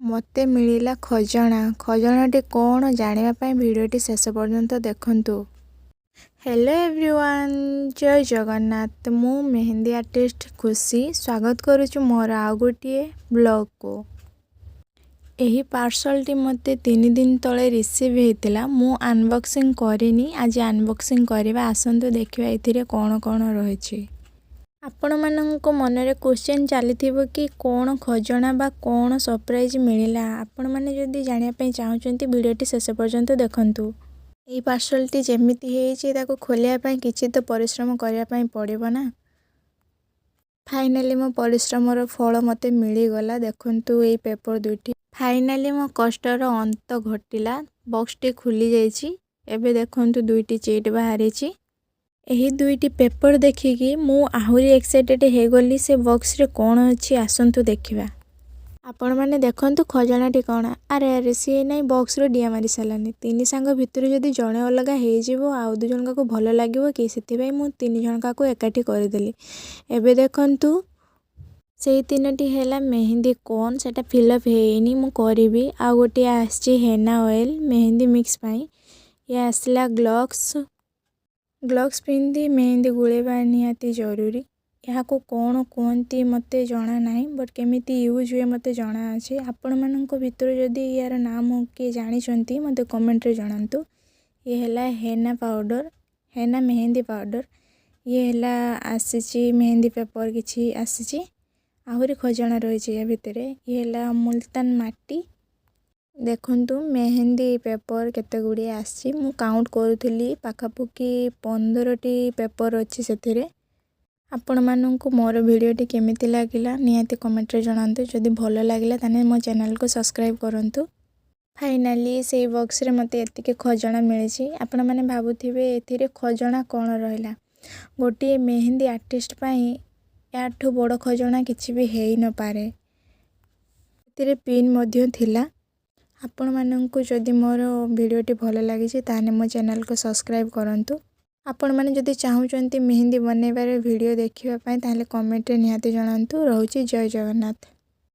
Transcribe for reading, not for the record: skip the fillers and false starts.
ମୋତେ ମିଳିଲା ଖଜଣା। ଖଜଣାଟି କ'ଣ ଜାଣିବା ପାଇଁ ଭିଡ଼ିଓଟି ଶେଷ ପର୍ଯ୍ୟନ୍ତ ଦେଖନ୍ତୁ। ହ୍ୟାଲୋ ଏଭ୍ରିୱାନ୍, ଜୟ ଜଗନ୍ନାଥ। ମୁଁ ମେହେନ୍ଦି ଆର୍ଟିଷ୍ଟ ଖୁସି, ସ୍ୱାଗତ କରୁଛି ମୋର ଆଉ ଗୋଟିଏ ବ୍ଲଗ୍କୁ। ଏହି ପାର୍ସଲଟି ମୋତେ 3 ଦିନ ତଳେ ରିସିଭ୍ ହେଇଥିଲା। ମୁଁ ଅନବକ୍ସିଂ କରିନି, ଆଜି ଅନବକ୍ସିଂ କରିବା। ଆସନ୍ତୁ ଦେଖିବା ଏଥିରେ କ'ଣ କ'ଣ ରହିଛି। ଆପଣମାନଙ୍କ ମନରେ କ୍ୱେଶ୍ଚନ୍ ଚାଲିଥିବ କି କ'ଣ ଖଜଣା ବା କ'ଣ ସରପ୍ରାଇଜ୍ ମିଳିଲା। ଆପଣମାନେ ଯଦି ଜାଣିବା ପାଇଁ ଚାହୁଁଛନ୍ତି, ଭିଡ଼ିଓଟି ଶେଷ ପର୍ଯ୍ୟନ୍ତ ଦେଖନ୍ତୁ। ଏଇ ପାର୍ସଲଟି ଯେମିତି ହେଇଛି, ତାକୁ ଖୋଲିବା ପାଇଁ କିଛି ତ ପରିଶ୍ରମ କରିବା ପାଇଁ ପଡ଼ିବ ନା। ଫାଇନାଲି ମୋ ପରିଶ୍ରମର ଫଳ ମୋତେ ମିଳିଗଲା। ଦେଖନ୍ତୁ ଏଇ ପେପର୍ ଦୁଇଟି। ଫାଇନାଲି ମୋ କଷ୍ଟର ଅନ୍ତ ଘଟିଲା। ବକ୍ସଟି ଖୋଲି ଯାଇଛି। ଏବେ ଦେଖନ୍ତୁ, ଦୁଇଟି ଚିଟ୍ ବାହାରିଛି। ଏହି ଦୁଇଟି ପେପର୍ ଦେଖିକି ମୁଁ ଆହୁରି ଏକ୍ସାଇଟେଡ଼୍ ହେଇଗଲି। ସେ ବକ୍ସରେ କ'ଣ ଅଛି, ଆସନ୍ତୁ ଦେଖିବା। ଆପଣମାନେ ଦେଖନ୍ତୁ ଖଜଣାଟି କ'ଣ। ଆରେ ଆରେ, ସିଏ ନାଇଁ ବକ୍ସରୁ ଡିଆଁ ମାରି ସାରିଲାନି। ତିନି ସାଙ୍ଗ ଭିତରୁ ଯଦି ଜଣେ ଅଲଗା ହେଇଯିବ, ଆଉ ଦୁଇ ଜଣଙ୍କୁ ଭଲ ଲାଗିବ କି? ସେଥିପାଇଁ ମୁଁ ତିନି ଜଣଙ୍କୁ ଏକାଠି କରିଦେଲି। ଏବେ ଦେଖନ୍ତୁ, ସେଇ ତିନୋଟି ହେଲା ମେହେନ୍ଦି କୋନ୍। ସେଇଟା ଫିଲ୍ଅପ୍ ହେଇନି, ମୁଁ କରିବି। ଆଉ ଗୋଟିଏ ଆସିଛି ହେନା ଅଏଲ୍ ମେହେନ୍ଦି ମିକ୍ସ ପାଇଁ। ଇଏ ଆସିଲା ଗ୍ଲୋଭ୍ସ। ଗ୍ଲୋଭ୍ସ ପିନ୍ଧି ମେହେନ୍ଦି ଗୋଳେଇବା ନିହାତି ଜରୁରୀ। ଏହାକୁ କ'ଣ କୁହନ୍ତି ମୋତେ ଜଣା ନାହିଁ, ବଟ୍ କେମିତି ୟୁଜ୍ ହୁଏ ମୋତେ ଜଣାଅଛି। ଆପଣମାନଙ୍କ ଭିତରୁ ଯଦି ୟାର ନାମ କିଏ ଜାଣିଛନ୍ତି, ମୋତେ କମେଣ୍ଟରେ ଜଣାନ୍ତୁ। ଇଏ ହେଲା ହେନା ପାଉଡ଼ର, ହେନା ମେହେନ୍ଦି ପାଉଡ଼ର। ଇଏ ହେଲା ଆସିଛି ମେହେନ୍ଦି ପେପର୍ କିଛି ଆସିଛି। ଆହୁରି ଖଜଣା ରହିଛି ୟା ଭିତରେ। ଇଏ ହେଲା ମୁଲତାନ ମାଟି। ଦେଖନ୍ତୁ, ମେହେନ୍ଦି ପେପର୍ କେତେ ଗୁଡ଼ିଏ ଆସିଛି। ମୁଁ କାଉଣ୍ଟ କରୁଥିଲି, ପାଖାପାଖି 15ଟି ପେପର୍ ଅଛି ସେଥିରେ। ଆପଣମାନଙ୍କୁ ମୋର ଭିଡ଼ିଓଟି କେମିତି ଲାଗିଲା, ନିହାତି କମେଣ୍ଟରେ ଜଣାନ୍ତୁ। ଯଦି ଭଲ ଲାଗିଲା, ତାହେଲେ ମୋ ଚ୍ୟାନେଲକୁ ସବସ୍କ୍ରାଇବ୍ କରନ୍ତୁ। ଫାଇନାଲି ସେଇ ବକ୍ସରେ ମୋତେ ଏତିକି ଖଜଣା ମିଳିଛି। ଆପଣମାନେ ଭାବୁଥିବେ, ଏଥିରେ ଖଜଣା କ'ଣ ରହିଲା? ଗୋଟିଏ ମେହେନ୍ଦି ଆର୍ଟିଷ୍ଟ ପାଇଁ ୟାଠୁ ବଡ଼ ଖଜଣା କିଛି ବି ହେଇନପାରେ। ଏଥିରେ ପିନ୍ ମଧ୍ୟ ଥିଲା। ଆପଣମାନଙ୍କୁ ଯଦି ମୋର ଭିଡ଼ିଓଟି ଭଲ ଲାଗିଛି, ତାହେଲେ ମୋ ଚ୍ୟାନେଲକୁ ସବସ୍କ୍ରାଇବ୍ କରନ୍ତୁ। ଆପଣମାନେ ଯଦି ଚାହୁଁଛନ୍ତି ମେହେନ୍ଦି ବନେଇବାର ଭିଡ଼ିଓ ଦେଖିବା ପାଇଁ, ତାହେଲେ କମେଣ୍ଟରେ ନିହାତି ଜଣାନ୍ତୁ। ରହୁଛି, ଜୟ ଜଗନ୍ନାଥ।